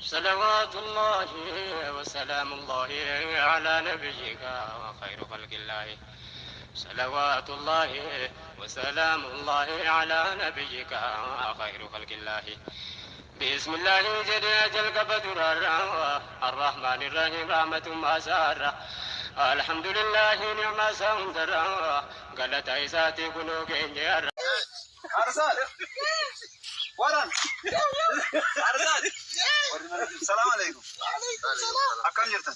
صلوات الله وسلام الله على نبيك وخير خلق الله. صلوات الله وسلام الله على نبيك خير خلق الله. بسم الله جل جل الرحمن الرحيم رحمة ما سار. الحمد لله نعم سندر قالت عيساتي كنوك. Arsaad. Waran. Arsaad. Salaam alaikum. Akkam jirtan?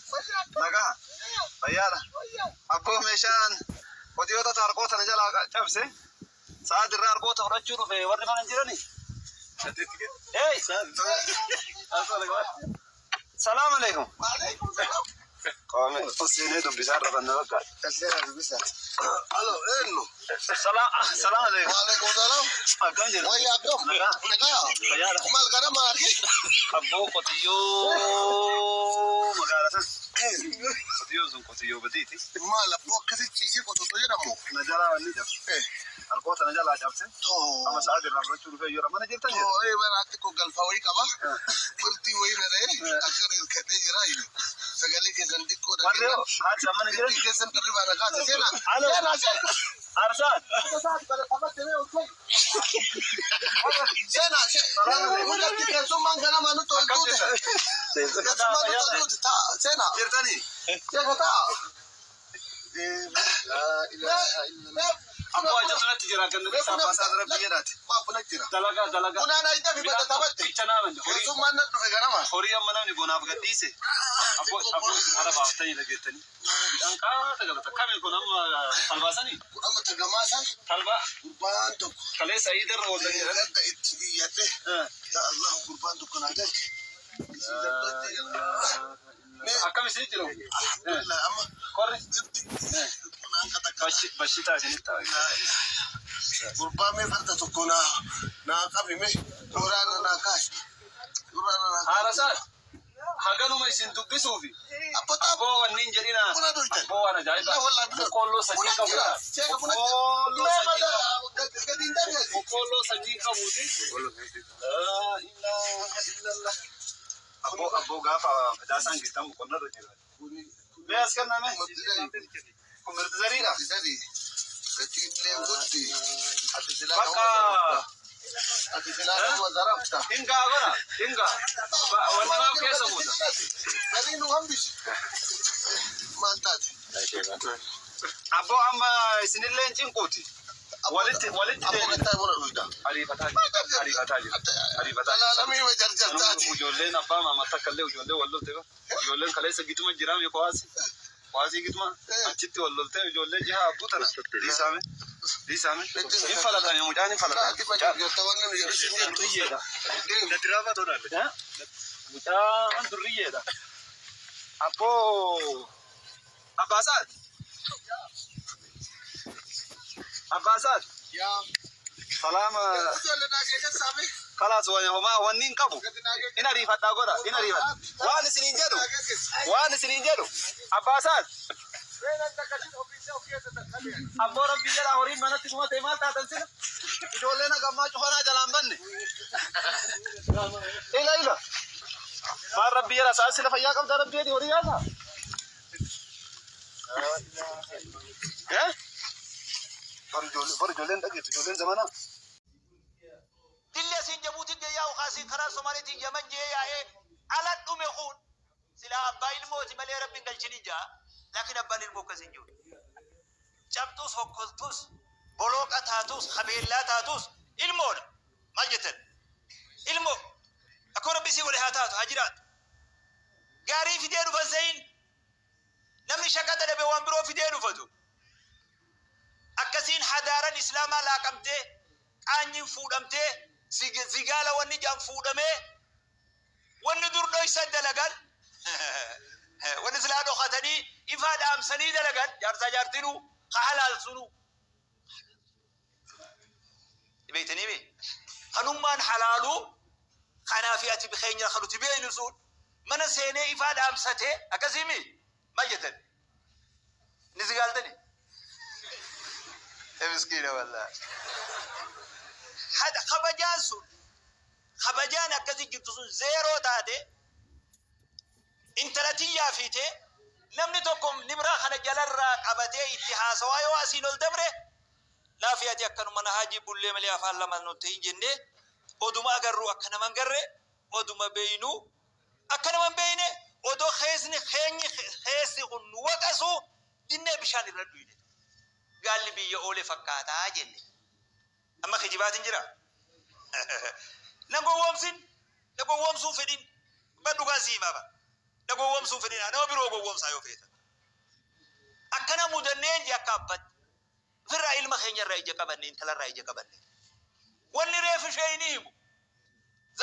Nagaa. Fayyaadha. Abboo meeshaan qotiyoota harkoota na jalaa cabse. Sa'a dirraa harkoota fudhachuu dhufe warri mana hin jirani. Hey! Salaam alaikum. Qaame seenee dubbisaa irra banna bakka. Alo, eenyu? Salaam alaikum. Waalaikum salaam. Akkam jirtan? Wayyaa akkam? Nagaa. Nagaa. Fayyaadha. Maal gara maal argee? Abboo qotiyyoo magaalaa san. Qotiyyoon sun qotiyyoo badiiti. Maal abboo akkasi ciisee qototo jedhamu? Na jalaa wanni cabse. Harkoota na jalaa cabse. Too. Amma sa'a dirraa fudhachuu dhufee jira. Mana jirtan Too, jira. Baraatti koo galfa wayii qaba. Murtii wayii na dha'ee akka hirkadhee jira. Sagalee keessan xiqqoo Warri hoo haati mana jiran? Murtii keessan dirribaa na kaase. Seenaa. Alo. Seenaa seenaa. Arsaad. Seenaa seenaa. Mucatti keessummaan ganama nutti ol Akkam tuute. jirtan? Keessummaan nutti ol tuute. Ta'a seenaa. Jirtanii? Seeka ta'a. Laa ilaaha illallah. Abboo ajaa'ibatti jira. Ganda keessa abbaa isaa dura biyya dhaati. Waa buna jira. Dalagaa dalagaa. Bunaan ayita fi badda taphatti. Ficha naaman. Horii Keessummaan na dhufe ganama. horii amma namni bonaaf gadhiise. Abboo abboo haala baafatanii dhageettanii. Midhaan qaata galata. Kami kun amma talbaasanii? Amma tagamaa san Talbaa gurbaan tokko kaleessa iidarra ooltan jedhan. gadda itti iyyadhe. Ya Allah, gurbaan tokko naa galche. Akkam isin jiru? Alhamdulillah, amma Qorri irti bunaan qaxaqqa. bashitaa isinitti ta'a. Gurbaa mee farda tokko naa naa qabi mee dooraarra naa kaasi. Dooraarra naa kaasi. Haala isaa haganuma isin dubbisuufi. Abbo ta'a Abboo wanni hin jedhina. buna dhuytan. Abboo waan ajaa'ibaa. La wallahi buna. Boqqoolloo sanyii Buna qabudha. jira. Seeka buna jira. Boqqoolloo Mee sanyii mada qabu. gadi hin darbeeti. Boqqoolloo sanyii qabuuti. Laa ilaaha illallah. Abboo abboo gaafa facaasaan geettan boqonnarra jira. Mee as kenname. Kun mirti zariidha. Zari. Gatiin illee guddi. Ati silaa Bakka ati silaa nama zarafta. hingaa godha hingaa. Wanni maaf keessa buuta. Gadi nu hambisi. Maal taate? Abboo amma isinillee hin cinquuti. Walitti walitti Abboo deebiin. gattaa buna dhuyda. Ariifataa jira. Ariifataa jira. Ariifataa jira. Talaalamii ma jarjartaati. Ijoolleen abbaa maamaa takka illee ijoollee wal lolte ba. Ijoolleen kaleessa gituma jiraame kowaasi. Kowaasii gituma achitti wal lolte ijoollee jiha abbuu tana. Dhiisaame. Dhiisaame. Hin falatame mucaan hin falatame. Ati ma jarjarta waan nu jedhu sin jettu. Durriyyeedha. Deemi. Mucaan durriyyeedha. Abboo Abbaasaat. Abbaasaat. Yaa. Salaama. Ijoollee naa keessaa Kalaas homaa wanni hin qabu. Gadi naa In ariifadhaa godha. In ariifadha. Waan isiniin jedhu. Waan isiniin jedhu. Abbaasaat. Abboo rabbii jedhaa horiin manatti dhumate maal taatan sila? Ijoolleen hagammaa cufanaa jalaan banne. Ila ila. Maal rabbii jedhaa sa'a sila fayyaa qabdaa rabbii jedhi horii yaasaa? Eh? Bar ijoolleen dhageettu ijoolleen zamanaa. Dillee siin Jabuutiin jee yaa'u kaasiin karaa Somaaliitiin Yaman jee yaa'ee ala dhume kun silaa abbaa ilmooti malee rabbiin galchini jaa, laakiin abbaan ilmoo akkas hin jiru. Cabxuus, hokkoltuus, bolooqa taatus, habeellaa taatus ilmoodha. Maal jettan? Ilmoo akkuma rabbi sii godhe haa taatu, haa jiraatu. Gaarii fidee dhufan seyin namni shaqaxa dhabe waan biroo fidee dhufatu. Akkasiin hadaaran islaamaa laaqamtee qaanyiin fuudhamtee zigaala wanni jaan fuudhamee wanni dur dhoysan dalagan, wanni silaa dhokatanii ifaa dhaamsanii dalagan, jaarsaa jaartinuu ka halaalsunu beeytanii mi kanummaan halaaluu kanaafi ati keenya kan nuti beeynu sun mana seenee ifaa dhaamsatee akkasii mi maal jettan ni zigaaltani miskiina wallaahi. Kabajaan sun, kabajaan akkasii jirtu sun zeeroo taate. Intala tiyyaa fiitee namni tokko nibraa kana jalarraa qabatee itti haasawaa yoo asiin ol dabre, laafi ati akkanuma na haajii bullee malee afaan lama nutti hin jenne, oduma agarru akka nama hin garre, oduma beeynu akka nama hin beeyne, odoo keesni keenyi keessi kun nu waqasu dinnee bishaan irra dhuyne. Gaalli biyya oole fakkaataa jenne. Amma kijibaatiin jira. Na gowwoomsin, na gowwoomsuu fedhin, ba dhugaan sii himaa bara. Na gowwoomsuu fedhin, nama biroo gowwoomsaa yoo feetan. Akkana mudanneen je akka abbatti. Ofirraa ilma keenyarraa ija qabanne, intalarraa ija qabanne. Wanni reefu ishee ni himu.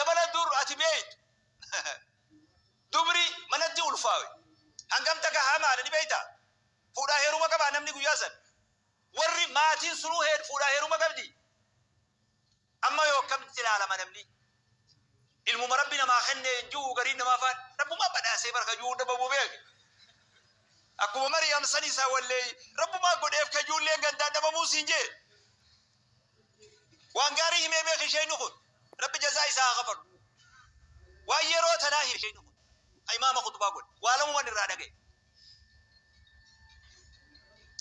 Zamana dur ati beeytu. Dubri manatti ulfaawe. Hangam takka hamaadha ni beeytaa? Fuudhaa heeruma qabaa namni guyyaa san. Warri maatiin sunuu fuudhaa heeruma qabdi. Amma yoo akkamitti ilaalama namni? Ilmuma Rabbi namaa kenne hin jiru gariin namaa faan. Rabbumaa badhaasee barka jiru dhabamuu beeke. Akkuma Mariyaam san isaa wallee Rabbumaa godheef ka ijoolleen gandaa dhabamuu siin jee. Waan gaarii himee beek isheen kun. Rabbi jazaa isaa haa kafalu. Waan yeroo tanaa hime isheen kun. Imaama khutbaa godhe. Waa lamuman irraa dhagaye.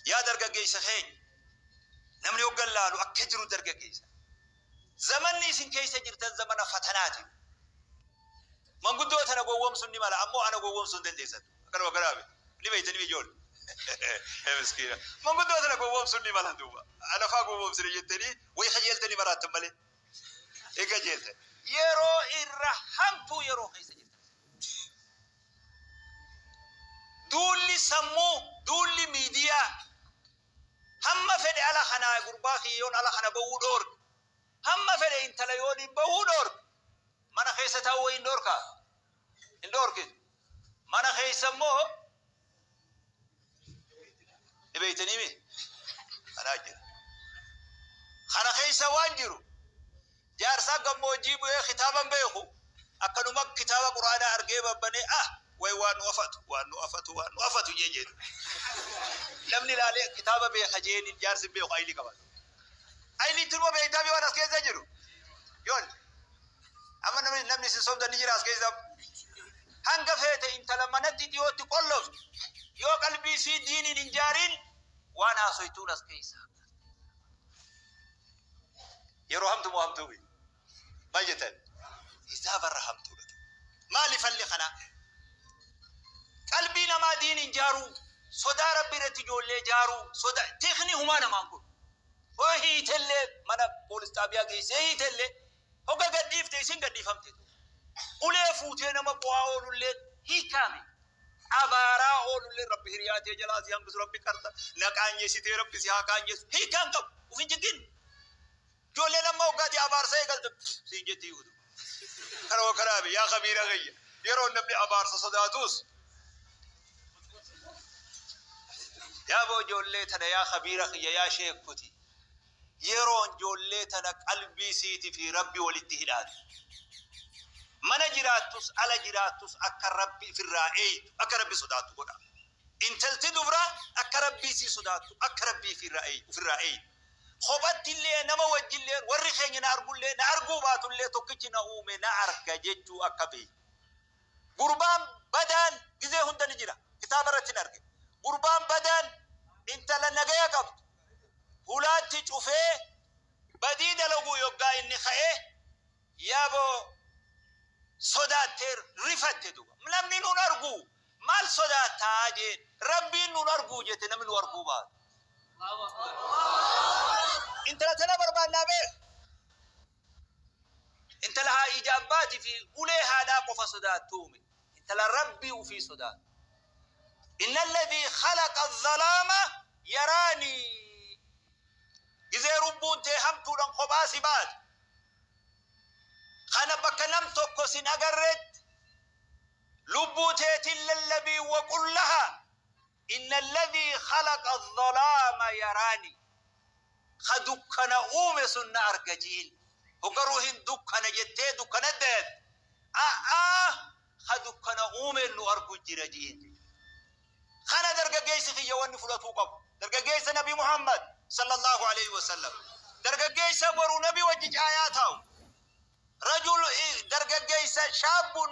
Yaa dargaggeessa keenya. Namni hoggan laalu akka jiru dargaggeessa. Zamanni isin keessa jirtan zamana fatanaati. Manguddoo tana gowwoomsuun ni mala, ammoo ana gowwoomsuu hin dandeessan. Akkanuma garaabe. Ni beeytanii ijoollee. Miskiina. Manguddoo tana gowwoomsuun ni mala duuba. Ana faa gowwoomsine jettanii wayi kajeeltanii maraattan malee. Hin kajeeltan. Yeroo irra hamtuu yeroo keessa jirtan. Duulli sammuu, duulli miidiyaa hamma fedhe ala kanaa gurbaa kiyyoon ala kana bahuu dhoorge. Hamma fedhe intala yoon hin bahuu dhoorge. Mana keessa taa'uu hin dhoorkaa? Hin dhoorkin. Mana keessa immoo ni beeytanii mi? Kanaa jira. Kana keessa waan jiru jaarsaa gammoojjii bu'ee kitaaban beeku akkanuma kitaaba quraanaa argee babbanee way waan nu afatu, waan nu afatu, waan nu afatu jee jedhu. Namni ilaalee kitaaba beeka jeeniin jaarsi beeku ayilii qaba. Ayilii tilma beektaa waan as keessa jiru. Yoon amma namni isin sobdan ni jira as keessa. Hanga feete intala manatti dhiyootti qolloftu yoo qalbii isii diiniin hin jaariin waan haasoytuun as keessa. Yeroo hamtu moo hamtuu miti? Maal jettan? Isaa barra hamtuudha. Maali falli kanaa? Qalbii namaa diiniin jaaruu, sodaa Rabbi irratti ijoollee jaaruu, sodaa tikni humaa namaan kun. Hoo hiitellee mana poolis xaabiyaa geessee hiitellee hogga gadhiifte isin gadhiifamte. Ulee fuutee nama bu'aa oolullee hiikaame. Abaaraa oolullee Rabbi hiriyaatee jalaa si hambisu, Rabbi qarta na qaanyeessitee Rabbi si haa qaanyeessu. Hiikaan qabu uf hin jiggin. Ijoolleen amma hoggaati abaarsa eegalte siin jetti yuutu. Kanuma kanaafi yaa kabiira kiyya yeroo namni abaarsa sodaatus yaa boo ijoollee tana yaa kabiira kiyya yaa sheekuti yeroon ijoollee tana qalbii siitii fi Rabbi walitti hidhaatu. Mana jiraattus ala jiraattus akka Rabbi ifirraa eeytu akka Rabbi sodaattu godha. Intalti dubra akka Rabbii sii sodaattu akka Rabbii ofirraa eeytu. Kophatti illee nama wajjillee warri keenya na argullee na arguu baatullee tokkichi na uume na arga jechuu akka beeku. Gurbaan badaan gizee hunda ni jira. Kitaaba irratti hin arge. Gurbaan badaan intala nagaya qabdu hulaatti cufee badii dalaguu yoggaa inni ka'ee yaaboo sodaattee rifatte duuba. Namni nun argu maal sodaattaa jeen Rabbiin nun arguu jette namni nu arguu baatu. Intala tana barbaannaa beek. Intala haa ija abbaatii fi ulee haadhaa qofa sodaattuume. Intala Rabbii ufii sodaattu. Inna alladhii khalaqa adh-dhalaama yaraanii. Gizee rubbuun tee hamtuudhaan kophaa si baate. Kana bakka nam tokko sin agarreetti lubbuu teetiin lallabii waqul laha inna alladhii khalaqa adh-dhalaama yaraanii. Ka dukkana uume sun na arga jiin. Hoggaruu hin dukkana jettee dukkana deet. A'aa ka dukkana uume nu argu jira jiin. Kana dargaggeessi kiyya wanni fudhatuu qabu. Dargaggeessa Nabi Muhammad sallallahu alaihi wasallam. Dargaggeessa boru Nabi wajji caayaa taa'u. Rajul dargaggeessa shaabbu